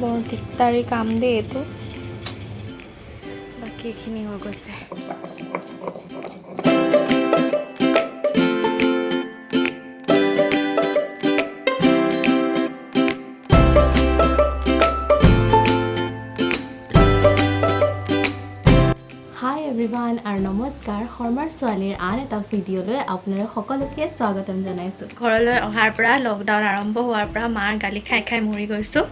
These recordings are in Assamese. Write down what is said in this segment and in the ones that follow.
বৰ দিগদাৰী কাম দেই এইটো। বাকী এইখিনি হৈ গৈছে। হাই এভৰিৱান আৰু নমস্কাৰ, শৰ্মাৰ ছোৱালীৰ আন এটা ভিডিঅ'লৈ আপোনালোক সকলোকে স্বাগতম জনাইছোঁ। ঘৰলৈ অহাৰ পৰা, লকডাউন আৰম্ভ হোৱাৰ পৰা মাৰ গালি খাই খাই মৰি গৈছোঁ।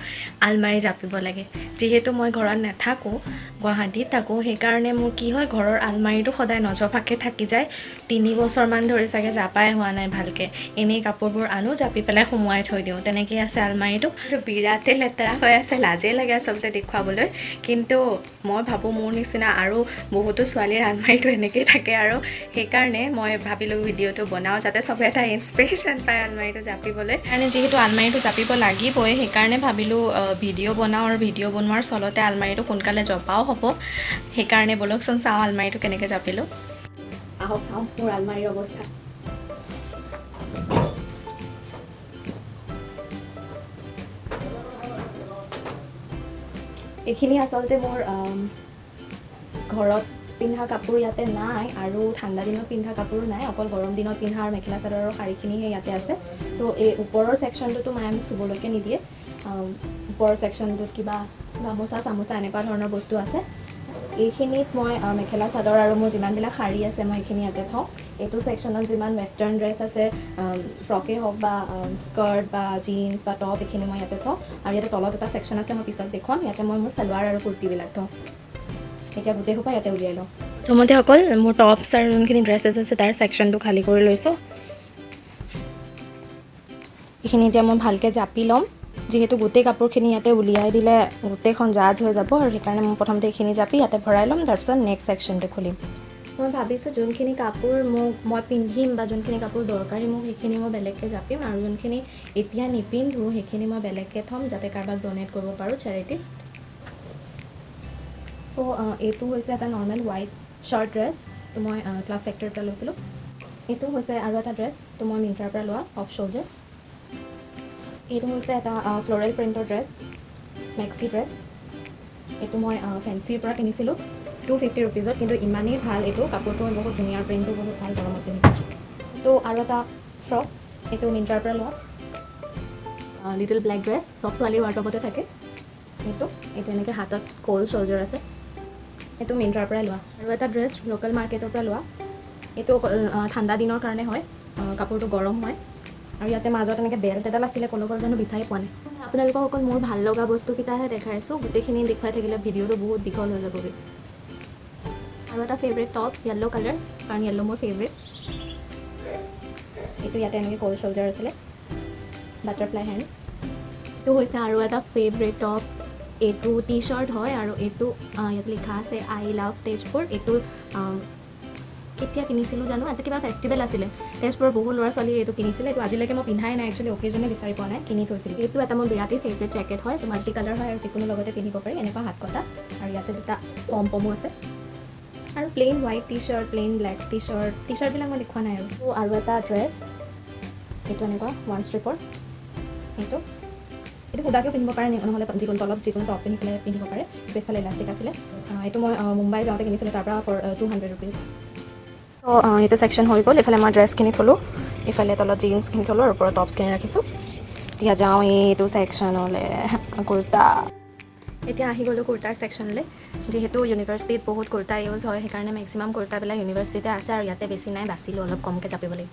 আলমাৰি জাপিব লাগে। যিহেতু মই ঘৰত নাথাকোঁ, গুৱাহাটীত থাকোঁ, সেইকাৰণে মোৰ কি হয়, ঘৰৰ আলমাৰিটো সদায় নজপাকৈ থাকি যায়। 3 বছৰমান ধৰি চাগে জাপাই হোৱা নাই ভালকৈ। এনেই কাপোৰবোৰ আনো, জাপি পেলাই সুমুৱাই থৈ দিওঁ, তেনেকেই আছে আলমাৰিটো। আৰু বিৰাটেই লেতেৰা হৈ আছে, লাজেই লাগে আচলতে দেখুৱাবলৈ। কিন্তু মই ভাবোঁ মোৰ নিচিনা আৰু বহুতো ছোৱালীৰ আলমাৰিটো এনেকেই থাকে আৰু সেইকাৰণে মই ভাবিলোঁ ভিডিঅ'টো বনাওঁ, যাতে চবে এটা ইনস্পিৰেশ্যন পায় আলমাৰিটো জাপিবলৈ। কাৰণে যিহেতু আলমাৰিটো জাপিব লাগিবই, সেইকাৰণে ভাবিলোঁ ভিডিঅ' বনাওঁ আৰু ভিডিঅ' বনোৱাৰ চলতে আলমাৰিটো সোনকালে জপাও হ'ব। সেইকাৰণে ব'লকচোন চাওঁ আলমাৰিটো কেনেকৈ জাপিলোঁ। আহক চাওঁ মোৰ আলমাৰিৰ অৱস্থা। এইখিনি আচলতে মোৰ ঘৰত পিন্ধা কাপোৰ ইয়াতে নাই আৰু ঠাণ্ডা দিনত পিন্ধা কাপোৰো নাই। অকল গৰম দিনত পিন্ধা আৰু মেখেলা চাদৰৰ শাৰীখিনিহে ইয়াতে আছে। তো এই ওপৰৰ ছেকশ্যনটোতো মায়ে মোক চুবলৈকে নিদিয়ে। ওপৰৰ ছেকশ্যনটোত কিবা গামোচা চামোচা এনেকুৱা ধৰণৰ বস্তু আছে। এইখিনিত মই মেখেলা চাদৰ আৰু মোৰ যিমানবিলাক শাৰী আছে, মই এইখিনি ইয়াতে থওঁ। এইটো ছেকশ্যনত যিমান ৱেষ্টাৰ্ণ ড্ৰেছ আছে, ফ্ৰকেই হওক বা স্কাৰ্ট বা জিন্স বা টপ, এইখিনি মই ইয়াতে থওঁ। আৰু ইয়াতে তলত এটা ছেকশ্যন আছে, মই পিছত দেখুৱাম। ইয়াতে মই মোৰ চেলোৱাৰ আৰু কুৰ্তিবিলাক থওঁ। এতিয়া গোটেই সোপা ইয়াতে উলিয়াই লওঁ। প্ৰথমতে অকল মোৰ টপছ আৰু যোনখিনি ড্ৰেছেছ আছে, তাৰ ছেকশ্যনটো খালী কৰি লৈছোঁ। এইখিনি এতিয়া মই ভালকৈ জাপি ল'ম। যিহেতু গোটেই কাপোৰখিনি ইয়াতে উলিয়াই দিলে গোটেইখন জাজ হৈ যাব আৰু সেইকাৰণে মই প্ৰথমতে এইখিনি জাপি ইয়াতে ভৰাই ল'ম, তাৰপিছত নেক্সট ছেকশ্যনটো খুলিম। মই ভাবিছোঁ যোনখিনি কাপোৰ মোক মই পিন্ধিম বা যোনখিনি কাপোৰ দৰকাৰী মোক, সেইখিনি মই বেলেগকৈ জাপিম আৰু যোনখিনি এতিয়া নিপিন্ধোঁ সেইখিনি মই বেলেগকৈ থ'ম, যাতে কাৰোবাক ডনেট কৰিব পাৰোঁ চেৰিটিত। চ' এইটো হৈছে এটা নৰ্মেল হোৱাইট শ্বাৰ্ট ড্ৰেছ, তো মই ক্লাব ফেক্টৰীৰ পৰা লৈছিলোঁ। এইটো হৈছে আৰু এটা ড্ৰেছ, তো মই মিণ্ট্ৰাৰ পৰা লোৱা, অফ শ্ব'ল্ডাৰ। এইটো হৈছে এটা ফ্ল'ৰেল প্ৰিণ্টৰ ড্ৰেছ, মেক্সি ড্ৰেছ। এইটো মই ফেঞ্চিৰ পৰা কিনিছিলোঁ 250 ৰুপিজত। কিন্তু ইমানেই ভাল এইটো, কাপোৰটো বহুত ধুনীয়া, প্ৰিণ্টটো বহুত ভাল, গৰমত পিন্ধিব। তো আৰু এটা ফ্ৰক, এইটো মিণ্ট্ৰাৰ পৰা লোৱা। লিটল ব্লেক ড্ৰেছ, চব ছোৱালীৰ ৱাৰ্ডৰবতে থাকে এইটো। এইটো এনেকৈ হাতত ক'ল্ড শ্ব'ল্ডাৰ আছে। এইটো মিণ্ট্ৰাৰ পৰাই লোৱা। আৰু এটা ড্ৰেছ লোকেল মাৰ্কেটৰ পৰা লোৱা। এইটো ঠাণ্ডা দিনৰ কাৰণে হয়, কাপোৰটো গৰম হয়। আৰু ইয়াতে মাজত এনেকৈ বেল্ট এডাল আছিলে, ক'লৈ গ'ল জানো, বিচাৰি পোৱা নাই। আপোনালোকক অকল মোৰ ভাল লগা বস্তুকেইটাহে দেখাইছোঁ। গোটেইখিনি দেখুৱাই থাকিলে ভিডিঅ'টো বহুত দীঘল হৈ যাবগৈ। আৰু এটা ফেভৰেট টপ, য়েল্ল' কালাৰ, কাৰণ য়েল্ল' মোৰ ফেভৰেট। এইটো ইয়াতে এনেকৈ ক'ল্ড শ্ব'ল্ডাৰ আছিলে, বাটাৰফ্লাই হেণ্ডছ। এইটো হৈছে আৰু এটা ফেভৰেট টপ। এইটো টি চাৰ্ট হয় আৰু এইটো ইয়াত লিখা আছে "I love Tezpur"। এইটো কেতিয়া কিনিছিলোঁ জানো? এটা কিবা ফেষ্টিভেল আছিলে, তেজপুৰৰ বহুত ল'ৰা ছোৱালীয়ে এইটো কিনিছিলে। এইটো আজিলৈকে মই পিন্ধাই নাই একচুৱেলি, অকেজনে বিচাৰি পোৱা নাই, কিনি থৈছিলোঁ। এইটো এটা মোৰ বিৰাটেই ফেভৰেট জেকেট হয়। এইটো মাল্টি কালাৰ হয় আৰু যিকোনো লগতে পিন্ধিব পাৰি। এনেকুৱা হাত কটা আৰু ইয়াতে দুটা পম পমো আছে। আৰু plain white T shirt, plain black T shirt. T চাৰ্টবিলাক মই দেখুওৱা নাই। আৰু আৰু এটা ড্ৰেছ, এইটো এনেকুৱা ওৱান ষ্ট্ৰিপৰ। এইটো এইটো সুদাকৈও পিন্ধিব পাৰে, নহ'লে যিকোনো তলত যিকোনো টপ পিন্ধি পেলাই পিন্ধিব পাৰে। পিছফালে ইলাষ্টিক আছিলে। এইটো মই মুম্বাই যাওঁতে কিনিছিলোঁ তাৰ পৰা ফৰ 200 ৰুপিজ। ত' এইটো ছেকশ্যন হৈ গ'ল। এইফালে মই ড্ৰেছখিনি থ'লোঁ, এইফালে তলত জিন্সখিনি থ'লোঁ আৰু ওপৰত টপছখিনি ৰাখিছোঁ। এতিয়া যাওঁ এইটো ছেকশ্যনলৈ, কুৰ্তা। এতিয়া আহি গ'লোঁ কুৰ্তাৰ ছেকশ্যনলৈ। যিহেতু ইউনিভাৰ্চিটিত বহুত কুৰ্তা ইউজ হয়, সেইকাৰণে মেক্সিমাম কুৰ্তাবিলাক ইউনিভাৰ্চিটিতে আছে আৰু ইয়াতে বেছি নাই, বাচিলোঁ, অলপ কমকৈ জাপিব লাগিব।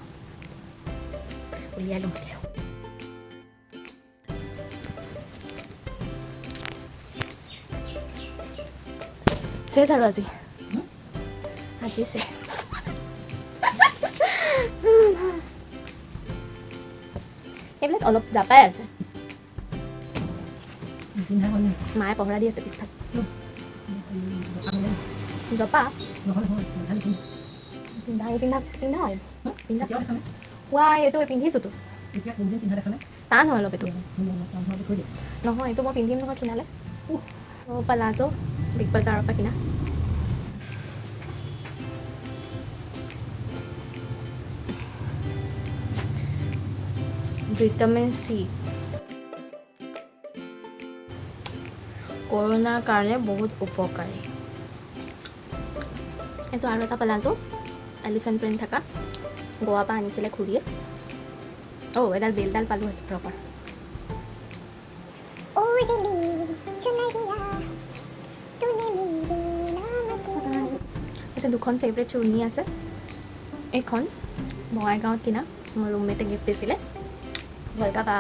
উলিয়াই লওঁ এতিয়া। চেচ আৰু আজি আজি চেচ। এইবিলাক অলপ জাপাই আছে, মায়ে পহৰা দি আছে পিছফালে। জপা পিন্ধা, পিন্ধা, পিন্ধা, পিন্ধা। ৱাই, এইটো পিন্ধিছোঁতো। টান হয় অলপ এইটো। নহয়, এইটো মই পিন্ধিম নহয় কিনালে। অঁ, পালাজো, বিগ বজাৰৰ পৰা কিনা। Vitamin C. কৰোণাৰ কাৰণে বহুত উপকাৰী। এইটো আৰু এটা পালাজো, এলিফেণ্ট প্ৰিণ্ট থকা, গোৱাৰ পৰা আনিছিলে খুৰীয়ে। অ', এডাল বেলডাল পালোঁ সেইটো ফ্ৰকৰ। এতিয়া দুখন ফেভৰেট চুৰ্ণি আছে। এইখন বঙাইগাঁৱত কিনা, মোৰ ৰুমমেটে গিফ্ট দিছিলে, ভলকা বা।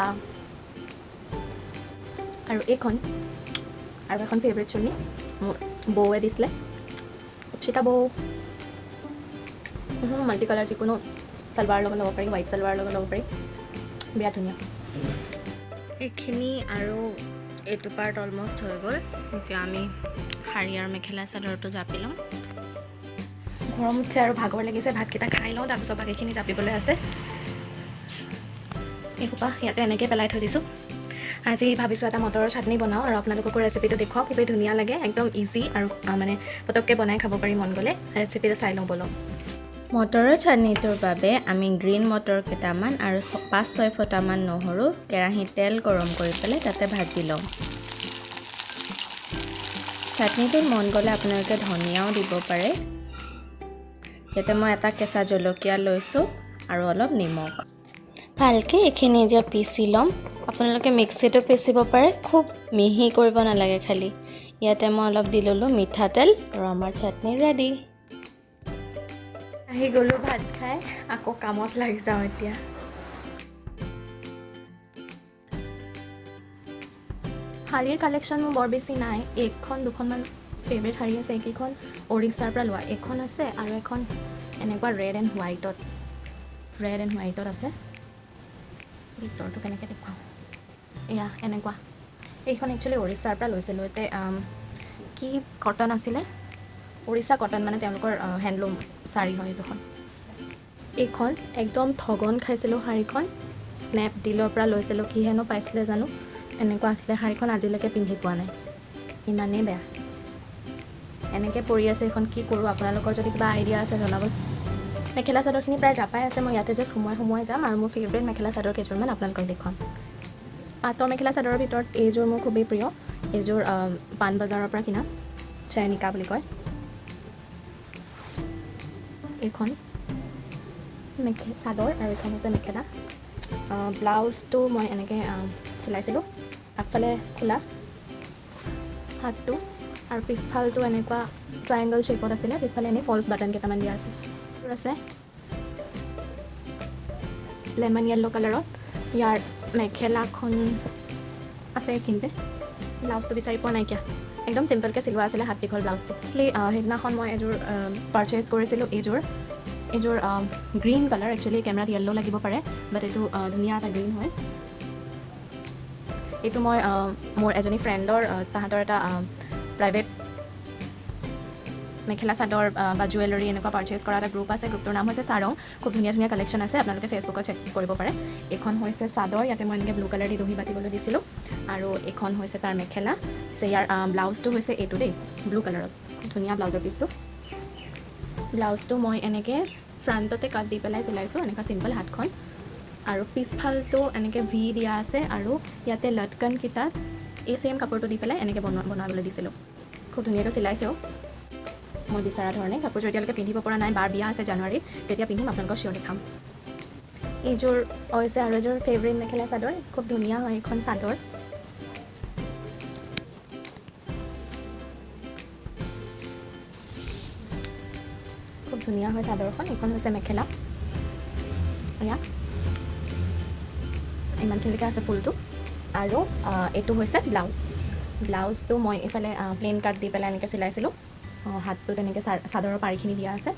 আৰু এইখন আৰু এখন ফেভৰেট চুৰ্ণি মোৰ বৌৱে দিছিলে, উৎসিতা বৌ। মাল্টি কালাৰ যিকোনো চালৱাৰৰ লগত ল'ব পাৰি, হোৱাইট চালৱাৰৰ লগত ল'ব পাৰি, বিৰাট ধুনীয়া। এইখিনি আৰু এইটো পাৰ্ট অলমষ্ট হৈ গ'ল। এতিয়া আমি শাৰী আৰু মেখেলা চাদৰটো জাপি ল'ম। গৰম উঠিছে আৰু ভাগৰ লাগিছে, ভাতকেইটা খাই লওঁ, তাৰপিছত বাকীখিনি জাপিবলৈ আছে। এইসোপা ইয়াতে এনেকৈ পেলাই থৈ দিছোঁ। আজি ভাবিছোঁ এটা মটৰৰ চাটনি বনাওঁ আৰু আপোনালোককো ৰেচিপিটো দেখুৱাওঁ। খুবেই ধুনীয়া লাগে, একদম ইজি আৰু মানে পটককৈ বনাই খাব পাৰি মন গ'লে। ৰেচিপিটো চাই লওঁ ব'লক। মটৰৰ চাটনিটোৰ বাবে আমি গ্ৰীণ মটৰ কেইটামান আৰু 5-6 ফুটামান নহৰু কেৰাহীত তেল গৰম কৰি পেলাই তাতে ভাজি লওঁ। চাটনিটোত মন গ'লে আপোনালোকে ধনিয়াও দিব পাৰে। ইয়াতে মই এটা কেঁচা জলকীয়া লৈছোঁ আৰু অলপ নিমখ। ভালকৈ এইখিনি এতিয়া পিচি ল'ম। আপোনালোকে মিক্সিতো পিচিব পাৰে, খুব মিহি কৰিব নালাগে খালি। ইয়াতে মই অলপ দি ল'লোঁ মিঠাতেল আৰু আমাৰ চাটনি ৰেডি। আহি গ'লোঁ ভাত খাই, আকৌ কামত লাগি যাওঁ এতিয়া। শাৰীৰ কালেকশ্যন মোৰ বৰ বেছি নাই, এইখন দুখনমান ফেভৰেট শাৰী আছে। এইকেইখন উৰিষ্যাৰ পৰা লোৱা, এইখন আছে আৰু এখন এনেকুৱা ৰেড এণ্ড হোৱাইটত, ৰেড এণ্ড হোৱাইটত আছে। ভিতৰটো কেনেকৈ দেখুৱাওঁ, এয়া এনেকুৱা। এইখন একচুৱেলি উৰিষ্যাৰ পৰা লৈছিলোঁ। এতিয়া কি কটন আছিলে, উৰিষ্যা কটন, মানে তেওঁলোকৰ হেণ্ডলুম শাৰী হয় এইখন। এইখন একদম ঠগন খাইছিলোঁ শাৰীখন, স্নেপডিলৰ পৰা লৈছিলোঁ, কি হেনো পাইছিলে জানো, এনেকুৱা আছিলে শাৰীখন, আজিলৈকে পিন্ধি পোৱা নাই, ইমানেই বেয়া, এনেকৈ পৰি আছে এইখন। কি কৰোঁ, আপোনালোকৰ যদি কিবা আইডিয়া আছে জনাবচোন। মেখেলা চাদৰখিনি প্ৰায় জাপাই আছে, মই ইয়াতে জাষ্ট সোমোৱাই সোমোৱাই যাম আৰু মোৰ ফেভৰেট মেখেলা চাদৰ কেইযোৰমান আপোনালোকক দেখুৱাম। পাটৰ মেখেলা চাদৰৰ ভিতৰত এইযোৰ মোৰ খুবেই প্ৰিয়। এইযোৰ পাণবজাৰৰ পৰা কিনা, চয়নিকা বুলি কয়। এইখন মেখেলা চাদৰ আৰু এইখন হৈছে মেখেলা। ব্লাউজটো মই এনেকৈ চিলাইছিলোঁ, আগফালে খোলা হাতটো আৰু পিছফালটো এনেকুৱা ট্ৰায়েংগল শ্বেপত আছিলে, পিছফালে এনেই ফল্ছ বাটন কেইটামান দিয়া আছে। আছে লেমন য়েল্ল' কালাৰত। ইয়াৰ মেখেলাখন আছে এইখিনিতে, ব্লাউজটো বিচাৰি পোৱা নাইকিয়া, একদম চিম্পলকৈ চিলোৱা আছিলে হাত দীঘল ব্লাউজটো। সেইদিনাখন মই এযোৰ পাৰচেজ কৰিছিলোঁ, এইযোৰ গ্ৰীণ কালাৰ, একচুৱেলি কেমেৰাত য়েল্ল' লাগিব পাৰে, বাট এইটো ধুনীয়া এটা গ্ৰীণ হয়। এইটো মই মোৰ এজনী ফ্ৰেণ্ডৰ তাহাঁতৰ এটা প্ৰাইভেট মেখেলা চাদৰ বা জুৱেলাৰী এনেকুৱা পাৰচেজ কৰা এটা গ্ৰুপ আছে, গ্ৰুপটোৰ নাম হৈছে চাৰং। খুব ধুনীয়া ধুনীয়া কালেকশ্যন আছে, আপোনালোকে ফেচবুকত চেক কৰিব পাৰে। এইখন হৈছে চাদৰ, ইয়াতে মই এনেকৈ ব্লু কালাৰ দি দহি বাতিবলৈ দিছিলোঁ। আৰু এইখন হৈছে তাৰ মেখেলা। ইয়াৰ ব্লাউজটো হৈছে এইটো দেই, ব্লু কালাৰত, খুব ধুনীয়া ব্লাউজৰ পিচটো। ব্লাউজটো মই এনেকৈ ফ্ৰণ্টতে কাট দি পেলাই চিলাইছোঁ, এনেকুৱা চিম্পল হাতখন, আৰু পিছফালটো এনেকৈ ভি দিয়া আছে আৰু ইয়াতে লটকনকেইটাত এই ছেইম কাপোৰটো দি পেলাই এনেকৈ বনাবলৈ দিছিলোঁ। খুব ধুনীয়াকৈ চিলাইছেও মই বিচৰা ধৰণে। কাপোৰযোৰ এতিয়ালৈকে পিন্ধিব পৰা নাই, বাৰ বিয়া আছে জানুৱাৰীত, যেতিয়া পিন্ধিম আপোনালোকক চিয়'ৰ দেখাম। এইযোৰ হৈছে আৰু এযোৰ ফেভৰেট মেখেলা চাদৰ, খুব ধুনীয়া হয় এইখন চাদৰ। খুব ধুনীয়া হয় চাদৰখন। এইখন হৈছে মেখেলা, এয়া ইমানখিনিলৈকে আছে ফুলটো। আৰু এইটো হৈছে ব্লাউজ। ব্লাউজটো মই এইফালে প্লেইন কাট দি পেলাই এনেকৈ চিলাইছিলোঁ, হাতটো তেনেকৈ চাদৰৰ পাৰিখিনি দিয়া আছে।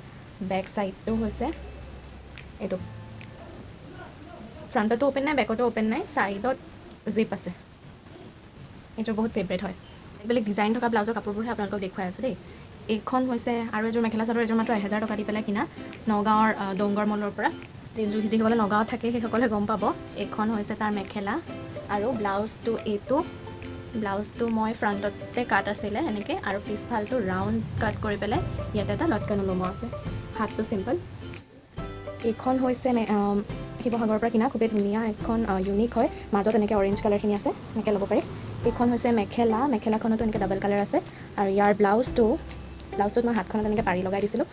বেক চাইডটো হৈছে এইটো, ফ্ৰণ্টতো অ'পেন নাই, বেকতো অ'পেন নাই, ছাইডত জিপ আছে। এইযোৰ বহুত ফেভৰেট হয়। বেলেগ ডিজাইন থকা ব্লাউজৰ কাপোৰবোৰহে আপোনালোকক দেখুৱাই আছোঁ দেই। এইখন হৈছে আৰু এযোৰ মেখেলা চাদৰ, এযোৰ মাত্ৰ 1000 টকা দি পেলাই কিনা, নগাঁৱৰ ডোংগৰ মলৰ পৰা। যিসকলে নগাঁৱত থাকে সেইসকলে গম পাব। এইখন হৈছে তাৰ মেখেলা আৰু ব্লাউজটো এইটো। ব্লাউজটো মই ফ্ৰণ্টতে কাট আছিলে এনেকৈ আৰু পিছফালটো ৰাউণ্ড কাট কৰি পেলাই ইয়াতে এটা লটকন ওলোমোৱা আছে, হাতটো চিম্পল। এইখন হৈছে শিৱসাগৰৰ পৰা কিনা, খুবেই ধুনীয়া এখন, ইউনিক হয়। মাজত এনেকৈ অৰেঞ্জ কালাৰখিনি আছে, এনেকৈ ল'ব পাৰি। এইখন হৈছে মেখেলা, মেখেলাখনতো এনেকৈ ডাবল কালাৰ আছে। আৰু ইয়াৰ ব্লাউজটোত মই হাতখনত এনেকৈ পাৰি লগাই দিছিলোঁ।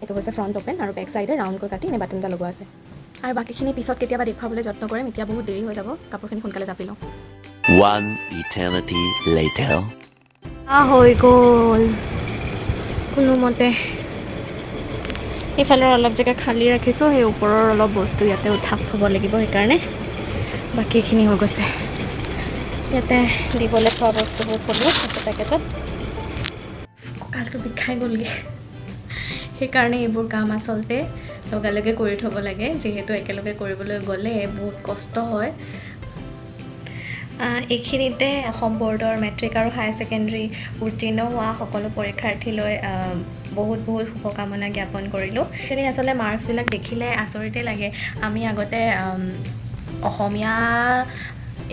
এইটো হৈছে ফ্ৰণ্ট অ'পেন আৰু বেক চাইডে ৰাউণ্ডকৈ কাটি এনে বাটন এটা লগোৱা আছে। আৰু বাকীখিনি পিছত কেতিয়াবা দেখুৱাবলৈ যত্ন কৰিম, এতিয়া বহুত দেৰি হৈ যাব, কাপোৰখিনি সোনকালে জাপি লওঁ। One eternity later. হৈ গ'ল কোনোমতে। এইফালৰ অলপ জেগা খালী ৰাখিছোঁ, সেই ওপৰৰ অলপ বস্তু ইয়াতে উঠাপ থ'ব লাগিব, সেইকাৰণে বাকীখিনি হৈ গৈছে। ইয়াতে দিবলৈ থোৱা বস্তুবোৰ থ'লোঁ পেকেটত। কঁকালটো বিষাই গ'লগৈ, সেইকাৰণে এইবোৰ কাম আচলতে লগে লগে কৰি থ'ব লাগে, যিহেতু একেলগে কৰিবলৈ গ'লে বহুত কষ্ট হয়। এইখিনিতে অসম ব'ৰ্ডৰ মেট্ৰিক আৰু হায়াৰ ছেকেণ্ডেৰী উত্তীৰ্ণ হোৱা সকলো পৰীক্ষাৰ্থীলৈ বহুত বহুত শুভকামনা জ্ঞাপন কৰিলোঁ। সেইখিনি আচলতে মাৰ্কছবিলাক দেখিলে আচৰিতেই লাগে। আমি আগতে অসমীয়া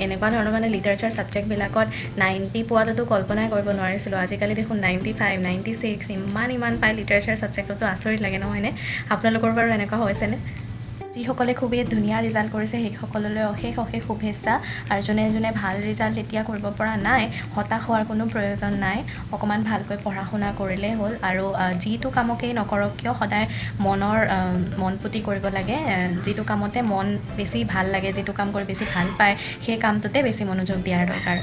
এনেকুৱা ধৰণৰ মানে লিটাৰেচাৰ ছাবজেক্টবিলাকত 90 পোৱাটোতো কল্পনাই কৰিব নোৱাৰিছিলোঁ। আজিকালি দেখোন 95, 96 ইমান ইমান পায় লিটাৰেচাৰ ছাবজেক্টতো, আচৰিত লাগে নহয়নে? আপোনালোকৰ বাৰু এনেকুৱা হৈছেনে? যিসকলে খুবেই ধুনীয়া ৰিজাল্ট কৰিছে সেইসকললৈ অশেষ অশেষ শুভেচ্ছা। আৰু যোনে যোনে ভাল ৰিজাল্ট এতিয়া কৰিব পৰা নাই, হতাশ হোৱাৰ কোনো প্ৰয়োজন নাই, অকণমান ভালকৈ পঢ়া শুনা কৰিলেই হ'ল। আৰু যিটো কামকেই নকৰক কিয় সদায় মন পুতি কৰিব লাগে। যিটো কামতে মন বেছি ভাল লাগে, যিটো কাম কৰি বেছি ভাল পায়, সেই কামটোতে বেছি মনোযোগ দিয়াৰ দৰকাৰ।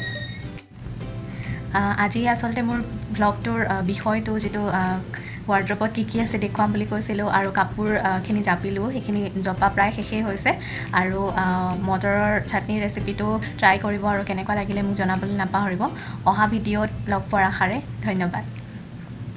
আজি আচলতে মোৰ ভ্লগটোৰ বিষয়টো যিটো ৱাৰ্ড্ৰপত কি কি আছে দেখুৱাম বুলি কৈছিলোঁ, আৰু কাপোৰখিনি জাপিলোঁ, সেইখিনি জপা প্ৰায় শেষেই হৈছে। আৰু মটৰৰ চাটনিৰ ৰেচিপিটো ট্ৰাই কৰিব আৰু কেনেকুৱা লাগিলে মোক জনাবলৈ নাপাহৰিব। অহা ভিডিঅ'ত লগ পোৱাৰ আশাৰে ধন্যবাদ।